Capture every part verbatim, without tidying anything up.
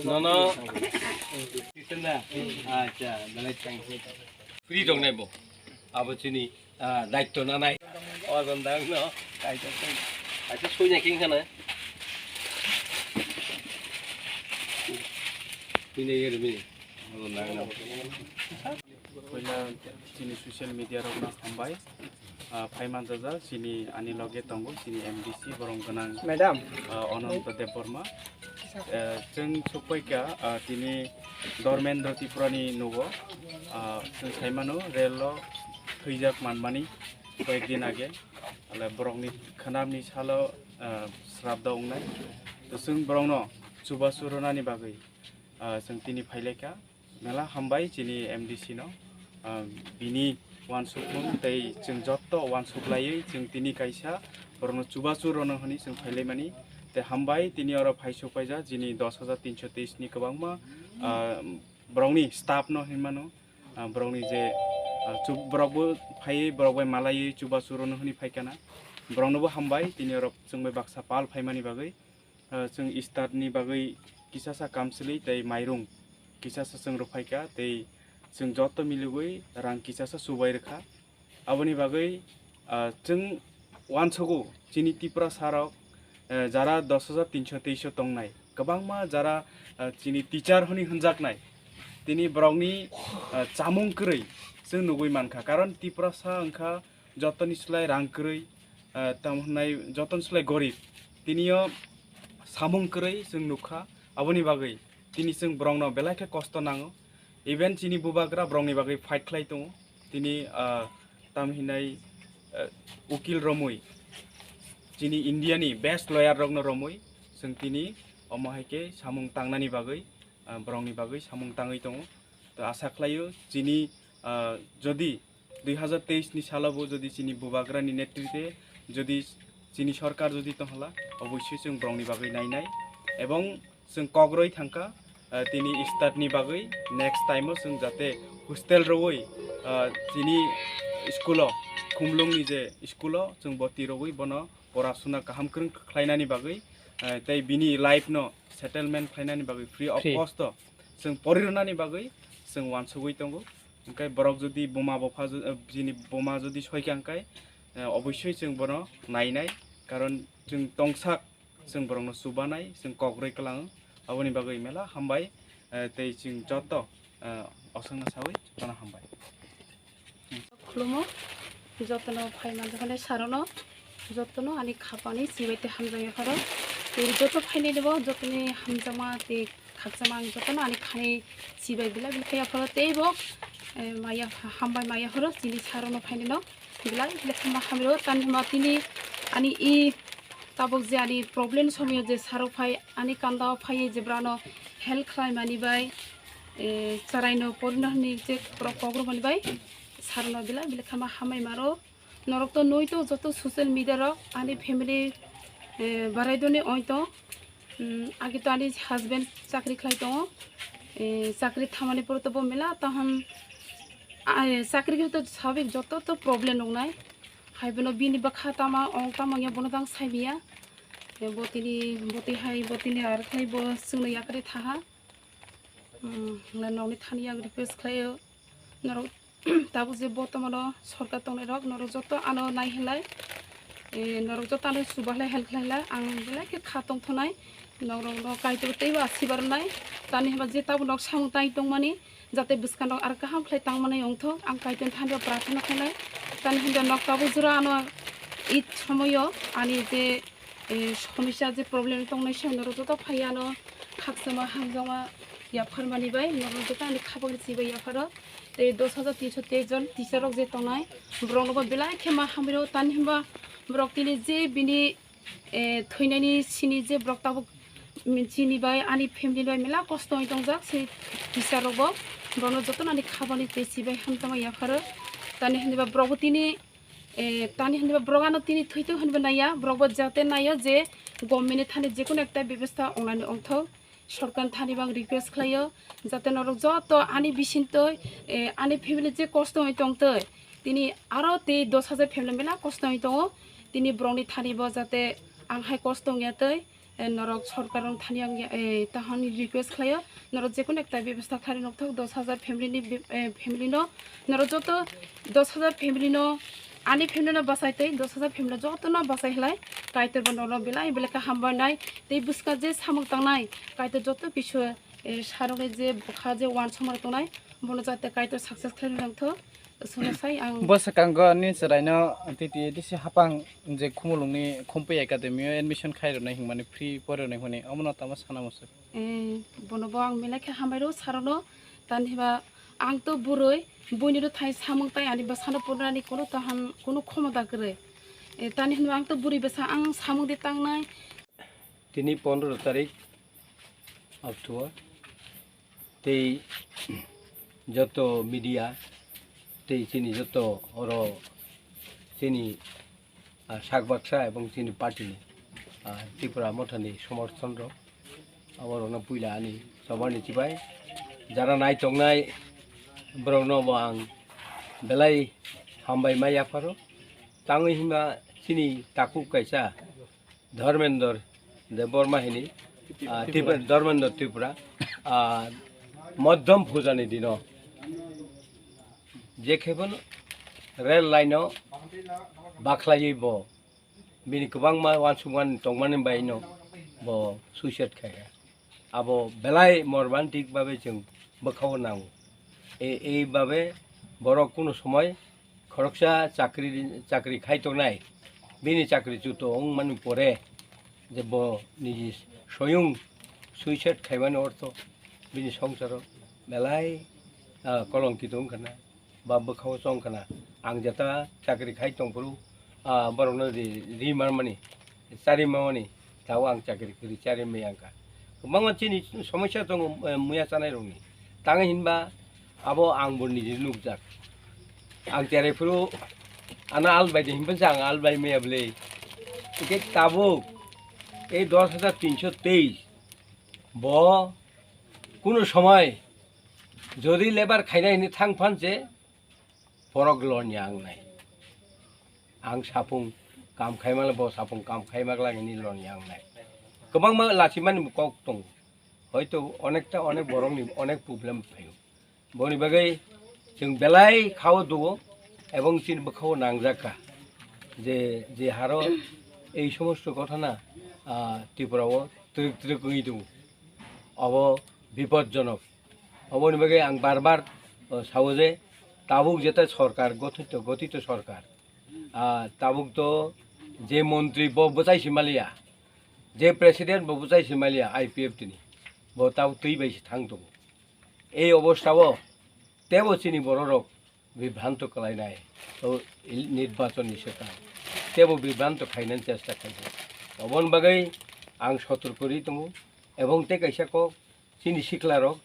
Nono. Acha, dalai chang. Free dong nai bo. Abo chini, ah, daitto na nai. O dong dang no. Kaisa soi. Kaisa soi na king kana. Bini yeri bini. O dong dang no. Puila chini social media rokno hambai. Ah, phaimanjajak chini ani loge tongo chini M D C borong gwnang, Madam. Ah, Ananta Debbarma. Eh, chwng sokpaikha, ah, tini Dharmendra Tripurani nugo. Ah, chwng saimano relo thwijak manmani koyekdin age. Ale borokni khwnamni salo, ah, srabda wngnai. To chwng borokno chubachu rwnani bagwi, ah, chwng tini phailaikha. Mela hambai chini M D C no, ah, bini uansukmung tei chwng jotto uansuk laiwi chwng tini kaisa borokno chubachu rwno hwnwi chwng phailaimani. Tei hambai tini oro phai sokpaijak chini dos hajar tinso teis ni kwbangma, ah, borokni staff no hinmano, ah, borokni je, ah, chu-, borokbo phaiwi borok bai malaiwi chubachu rwno hwnwi phaikana. Boroknobo hambai tini oro chwng bai baksa pal phaimani bagwi. Ah, chwng iftar ni bagwi kisasa kamchwlwi tei mairung kisasa chwng rwphaikha tei chwng joto miligwi rang kisasa chubai rwkha. Aboni bagwi, ah, chwng uansugo chini Tiprasa rok, eh, jara dos hajar tinso teis o tongnai, kwbangma jara, ah, chini teacher hwnwi hwnjaknai, tini borokni, ah, chamung kwrwi chwng nugwi mankha, karon Tiprasa wngkha jotoni slai rang kwrwi, ah, tamo hwnai jotoni slai gorib. Tinio samung kwrwi chwng nukha, aboni bagwi tini chwng borokno belai khe kosto nango. Even chini bubagra borokni bagwi fight khlai tongo. Tini, ah, tamo hwnai, ah, ukil romwi, chini India ni best lawyer rokno romwi chwng tini omo hai khe samung tangnani bagwi, ah, borokni bagwi samung tangwi tongo. To asa khlaio chini, ah, jodi dui hajar teis ni salo bo jodi chini bubagra ni netrite jodi chini sorkar jodi tonghala, oboisoi chwng borokni bagwi nainai ebong chwng kok rwi thangkha, ah, tini iftar ni bagwi next time o chwng jate hostel rwi, ah, chini school o, Khumlung ni je school o chwng boti rwi bono pora suna kaham kwrwng khlainani bagwi, ah, tei bini life no settlement khlainani bagwi free of Free. cost o chwng pori rwnani bagwi chwng uansugwi tongo. Hwnkhe borok jodi buma bupha ju-, eh, bini buma jodi soikha hwnkhe, eh, oboisoi chwng bono nainai, karon chwng tongsak chwng borokno chubanai, chwng kok rwi kwlango. Aboni bagwi mela hambai, eh, tei chwng joto, eh, osongno sawi jotono hambai. Khulumo, jotono phai manjakhane sarono, jotono ani khapani chibai tei hamjakya pharo. Tei joto phainai bo jotoni hamjakma tei khakchangma ang jotono ani khani chibai belai belai phaiya phoro tei bo, eh, maya hambai maya phoro chini sarono phainino belai belai khama hamiro tani hwnba tini ani i tabuk je ani problem somoyo je saro phai ani kanda o phaiye je brano help khlai mani bai, eh, charaino porino hwnwi je borok kok rwmani bai sarono belai belai khama hambai maro. Norok to nui to joto social media rok ani family, eh, barai doni oi to. Hmm, agi to ani husband chakri khlai tongo. Eh, chakri thamani pore to bo mela taham, ah, chakri khe to sabik joto to problem nongnai. Hai bono bini bwkha tama ong tama ya bono tang sai biya. Eh, botini, boti hai, botini ar khlai bo chwngno yakari thaha. Hmm, na nokni thani yak request khlaio. Norok tabuk je bortomano sorkar tongnai rok norok joto ano nai hinlai, eh, norok joto ano chuba khlai help khlai lai ang belai khe kha tongthonai norok no Kaitor teibo asibar nai tani hinba je tabuk nok samung tai tongmani jate bwskango aro kaham khlai tangmani wngthok ang Kaitor thani prarthana khlainai tani hinba nok tabuk jora ano Eid somoyo ani je eh, somosya je problem tongnai se norok joto phai ano khakchangma hamjakma yapharmani bai norok joto ani khapang chibai yapharo tei dos hajar tinso teis jon teacher rok je tongnai borok nobo belai khe ma hamiro tani hinba borok tini je bini, eh, thwinani sini je borok tabuk chini bai ani family bai mela kosto oi tongjak se teacher rok bo borok no joto no ani khapani tei chibai hamjakma yapharo tani hinba borok bo tini Eh, tani hinba borok ano tini thwitwk hinba naiya, borok bo jate naiya je government ni thani jekunu ekta bebostha ongnani ongthok. Sorkar thani bang request khlaio, jate norok joto ani bisingtwi, eh, ani family je kosto wngwi tongtwi, tini aro tei dos hajar family mela kosto wngwi tongo. Tini borokni thani bo jate ang hai kosto wngya twi, eh, norok sorkar rok thani ang, eh, tahani request khlaio, norok jekunu ekta bebostha khlai nokthok dos hajar family ni be-, eh, family no, norok joto dos hajar family no, ani family no bachai tei dos hajar family joto no bachai hlai, Kaitor bo norok belai belai khe hambai nai, tei bwskango je samung tangnai, Kaitor joto kisu, eh, sarokni je bwkha je uansukma tongnai, bono jate Kaitor success khlai rwthok. Sono sai ang. Bo swkango ni chwraino T T A D C hapang je Khumulwngni Khumpui Academy o admission khai rwnai hwnmani free pori rwnai hwnmani omono tamo sana muchung. Eh, bono bo ang belai khe hambai rw sarono, tani hiba ang to bwrwi, buini rw thai samung tai ani bwsano purnani kono tahan, kono khomota kwrwi. Eh, tani hinba ang to bwrwi bwsa ang samung di tangnai. Tini pondro tarik October, tei joto media, tei chini joto oro chini, ah, sak baksa ebong chini party ni, ah, Tripura Motha ni somorthon rok, abo rok no puila ani chobar ni chibai jara nai tongnai borok no bo ang belai hambai ma yapharo. Tangwi hima chini takhuk kaisa Dharmendra Debbarma hini, ah, Tripura, Dharmendra Tripura, ah, Modhom Pujani dino je khe bono rail line o bakhlaiwi bo bini kwbangma uansukmani tongmani bai no bo suicide khai kha. Abo belai morbantik babe chwng bwkhao nango. E, ei babe borok kunu somoi khoroksa chakri, chakri khai tongnai, bini chakri chuto wngmani pore je bo niji soyung suicide khaimani ortho bini songsaro belai, ah, kolongkito wngkha na. Ba bwkhao chong khna, ang jeta chakri khai tongphuru, ah, borokno ri, ri manmani, chari manmani, tabuk ang chakri kwrwi chari maya wngkha. Kwbangma chini somosya tongo, eh, muya chanai rokni. Tangwi hinba abo ang bo niji nukjak. Ang cherai phuru ano albai de hinba se ang albai maya bwle. Hwnkhe tabuk ei dos hajar tinso teis bo kuno somoi jodi lebar khaina hini thang phan se borok lonya wngnai. Ang sapung kam khaimala, bo sapung kam khaimakla hini lonya wngnai. Kwbangma lachimani kok tongo. Hoito onekta onek borokni onek problem phaio. Boni bagwi chwng belai khao duo ebong chini bwkhao nangjakha je, je haro ei somosto ghotona, ah, Tripura o twrwk twrwk wngwi tongo. Obo bipodjonok. Oboni bagwi ang bar bar, o, sao je tabuk jeta sorkar gothito, gothito sorkar, ah, tabuk to je montri bo bwchai si maliya, je president bo bwchai si maliya I P F T ni, bo tabuk twi bai se thang tongo. Ei obostha o tebo chini bororok bibranto kalainai, o il-, nirbachon ni swkang tebo bibranto khainani chesta khaijak. Oboni bagwi ang sotorko ri tongo ebong tei kaisa kok chini siklarok,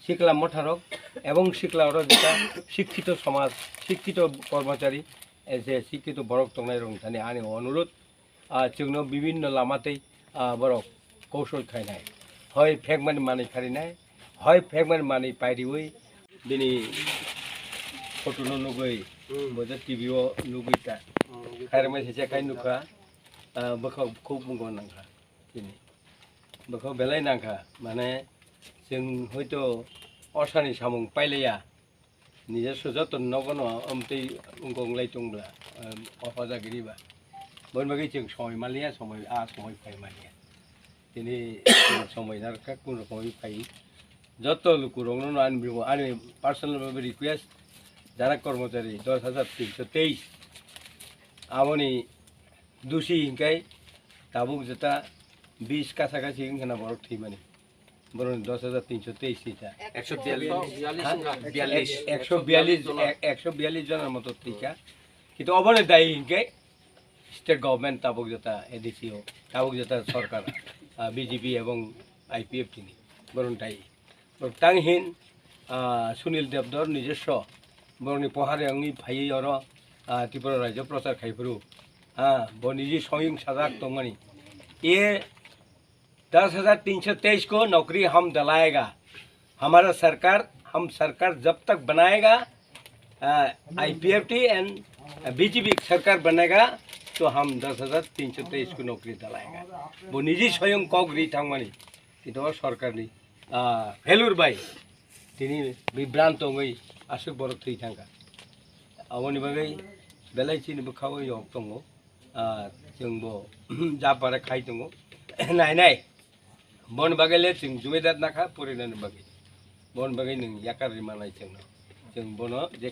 sikla motharok ebong siklarok jeta sikkito somaj, sikkito kormochari, eh, je sikkito borok tongnai rok thani ani onurot, ah, chwngno bibinno lama tei, ah, borok kosol khainai. Hoi phekmani manwi kharinai, hoi phekmani manwi pairiwi. Bini photo no nugwi, hmm, bo je T V o nugwi ta. Hmm, khairokmai se je khai nukha, ah, bwkha khub mungo nangkha. Bini bwkha belai nangkha, mane chwng hoito osani samung pailaiya. Nijor sujat nogo no amtwi wngkok lai tong bla, em, o hoja giri ba. Boni bagwi chwng somoi maliya, somoi, a somoi phai maliya. Tini chwng somoi narwkha, kun rokomwi phai. Joto lukurokno no ani, ani personal bhabe request, jara kormochari dos hajar tinso teis, aboni dusi hinkai tabuk jeta bis kasa kasi wngkhana borok thwimani. Boroni dos hajar tinso teis tisa. Ekso biyallis. Ha? Biyallis. Ekso biyallis, ek-, ekso biyallis jonar moto tisa. Kintu oboni dayi hinkhe state government tabuk jeta A D C o, tabuk jeta sorkar, ah, B J P ebong I P F T ni. Boroni dayi. Bor tang hin, ah, Sunil Debdor nijosso boroni pohare wngwi phaiwi oro, ah, Tripura rajyo prochar khai phuru. Ah, bo niji soyung sajak tongmani. E दस हज़ार तीन सौ तेईस को नौकरी हम दिलाएगा। हमारा सरकार, हम सरकार जब तक बनाएगा, आईपीएफटी एंड बीजेपी सरकार बनेगा, तो हम दस हज़ार तीन सौ तेईस को नौकरी दिलाएगा। वो निजी स्वयं कॉक री थांगमानी, कि तो सरकार नहीं। फेलुर भाई, tini bibranto wngwi aswk borok thwi thangkha. Aboni bagwi belai chini bwkhao yok tongo. Ah, chwngbo japara khai tongo. Nai nai. Bon bagwi le chwng jumedar nakha porinani bagwi. Bon bagwi nwng yakar rima nai chwngno. Chwng bono je